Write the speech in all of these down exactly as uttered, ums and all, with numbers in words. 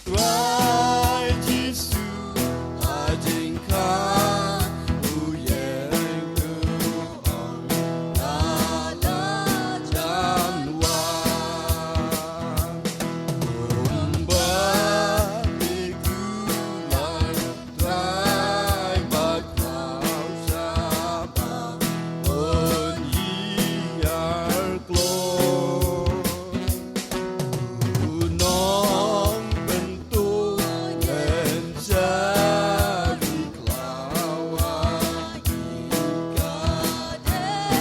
Trai Jisu, a jingkhang u ïeng u ong, nga la jan wan. Kumba i kular Trai bakhlaiñ sha ba un ïar kloi. U nongpynthut ngan shah ri khlaw ha ki khadei.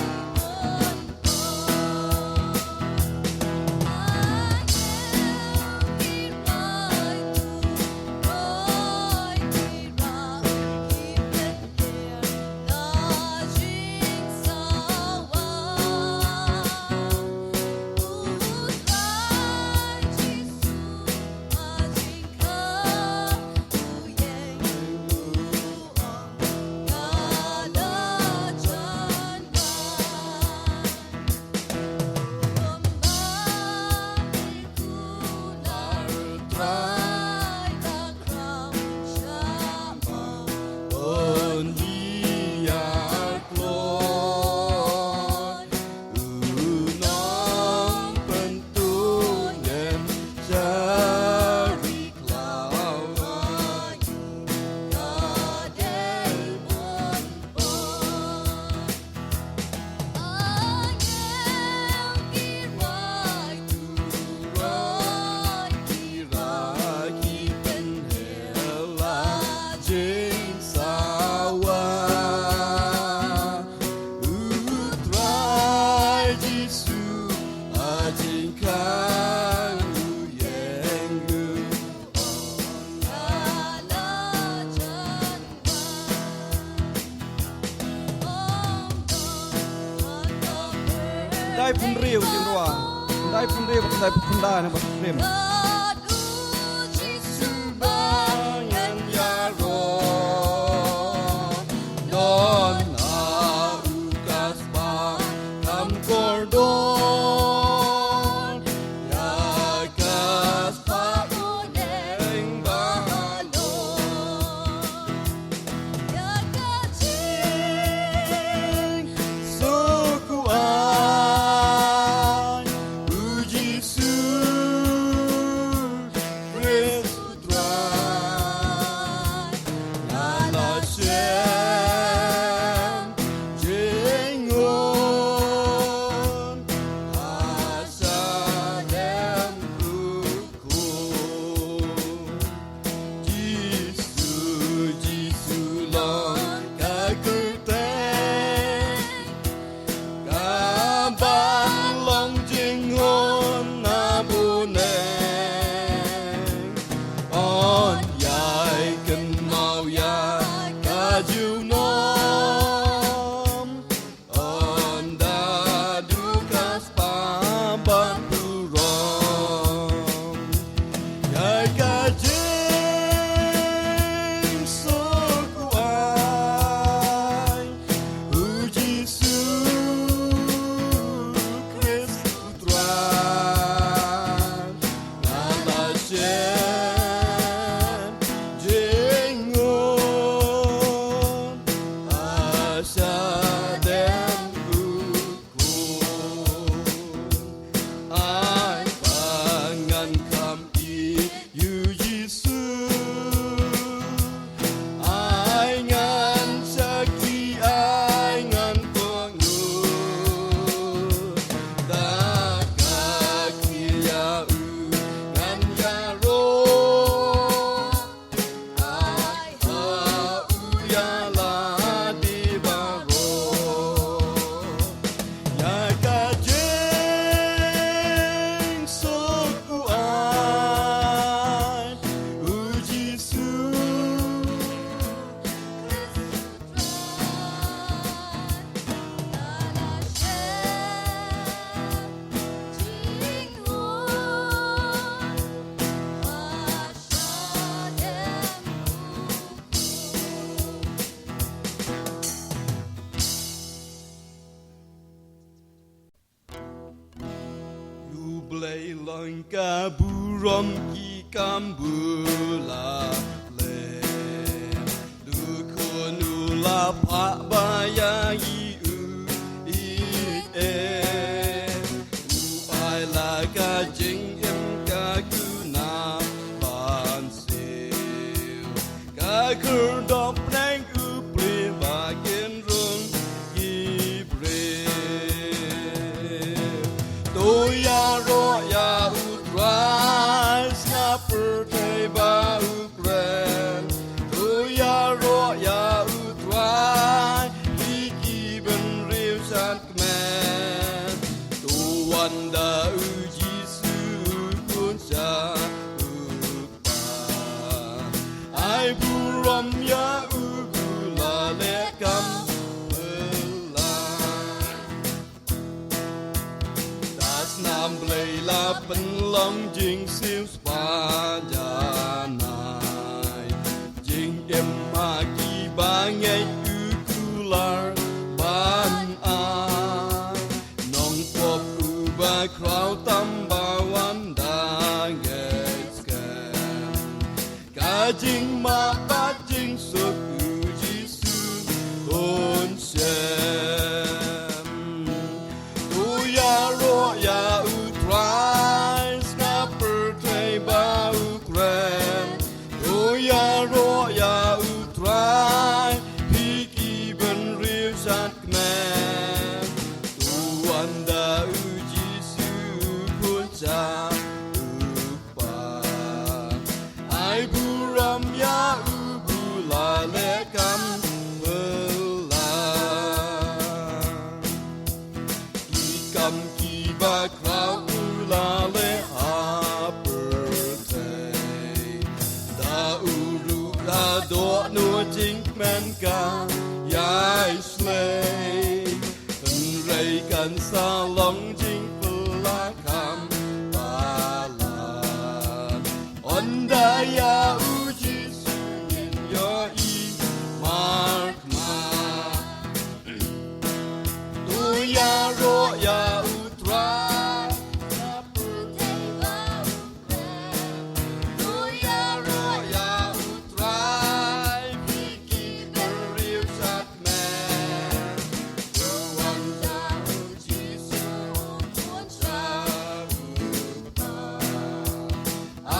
Dai pun riu jin rua. Dai pun riu, dai pun dai na ba rim. Jisu, Jisu long ka kyrteng, ka ban long jinghun na bneng. Yn ïai kynmaw ïa ka junom. Ynda duh ka spah ban burom, ïa ka jingsuk u ai, u Jisu Khrist u Trai. Nga la shem jinghun ha shadem u khun. Ai ba ngan kham ïeit ïa u Jisu. Ai ngan sakhi, ai ngan kohnguh. Da ka kyrteng u ngan ïaroh. Ai ha u ïa lade baroh. Ïa ka jingsuk u ai, u Jisu. U Blei long ka burom ki Kam bula le du khun u la pha ba ya i u i e u ai la ka jingim ka kuna ban siu ka kurdop neng u pli ba kin rung ki briew. To ïaroh ïa u Trai, sngap pyrthei ba u kren. To ïaroh ïa u Trai, hi ki bynriew sat kmen. To wan da u Jisu u khun sha u Ai burom ïa u bula le kam bula. Da snam Blei la pynlong jingsiu spah janai. Jingim ha ki ba ngeit u kular ban ai. Nongpop u ba khraw tam ba wan da ngeit skhem. Ka jingmap bad jingsuk u Jisu un shem. To ïaroh ïa u Trai, sngap pyrthei ba u kren. To ïaroh ïa u Trai, hi ki bynriew sat kmen. To wan da u Jisu u khun sha u Kpa. Ai burom ïa u bula le kam bula. Ki kam ki ba khraw u la leh ha pyrthei. Da u ruh la dohnud jingkmen ka ïai shlei. Hynrei kan sa long jingpyllait kham palat. Ynda ïa u Jisu ngin ïohi markhmat. To ïaroh ïa u Trai. To ïaroh ïa u Trai. Ki ki bynriew sat kmen. To wan da u Jisu u khun sha u Kpa.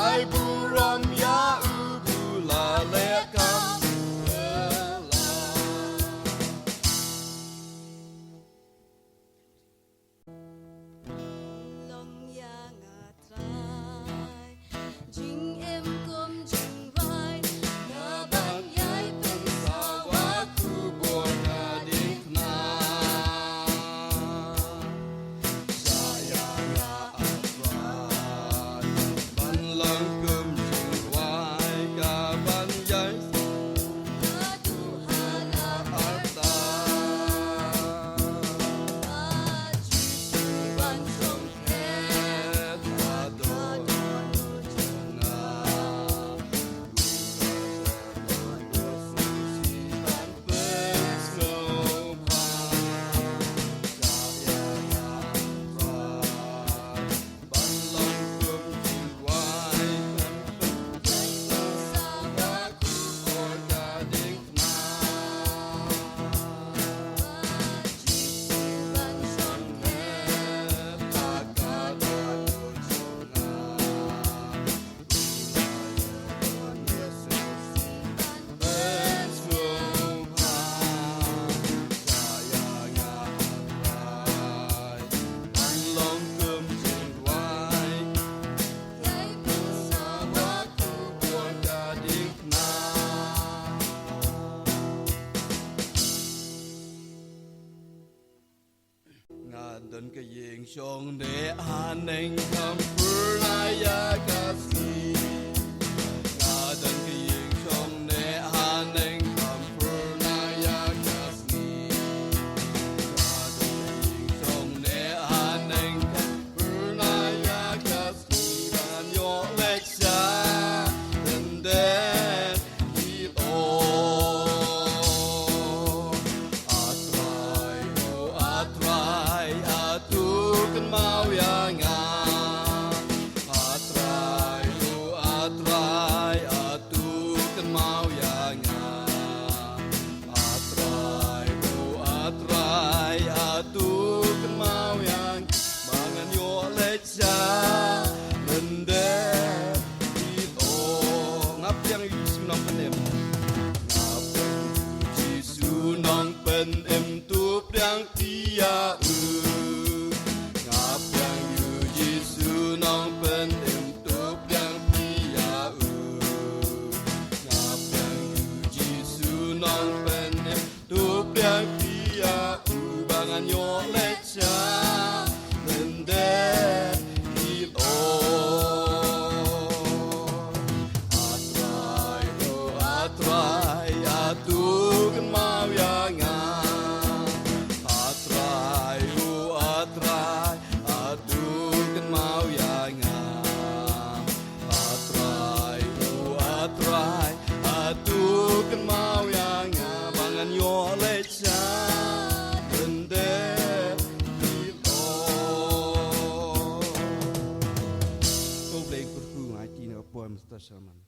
Ai burom ïa u bula le kam bula. Long ïa nga Trai, jingim kum jingrwai, nga ban ïai pynsawa khubor ka diengphna. Sa ïa nga a Trai, ban long kum jingrwai ka ban ïai Nga don ka ïing shong ne haneng kam pyrnai ïa ka sngi. Nga don ka ïing shong ne haneng kam pyrnai ïa ka sngi. Nga don ka ïing shong ne haneng kam pyrnai ïa ka sngi ban ïoh leit sha lyndet. A Trai, o A Trai, atu kynmaw ïa nga. Nang pynïap tu priang pia u ba ngan ïoh leit sha lyndet ki lor. A Trai, o A Trai, atu kynmaw ïa nga. A Trai, o A Trai, atu kynmaw ïa nga. A Trai, o A Trai, atu kynmaw ïa nga ba ngan ïoh leit sha lyndet ki lor. To Blei kyrkhu ngai ti na poi Mister Sherman.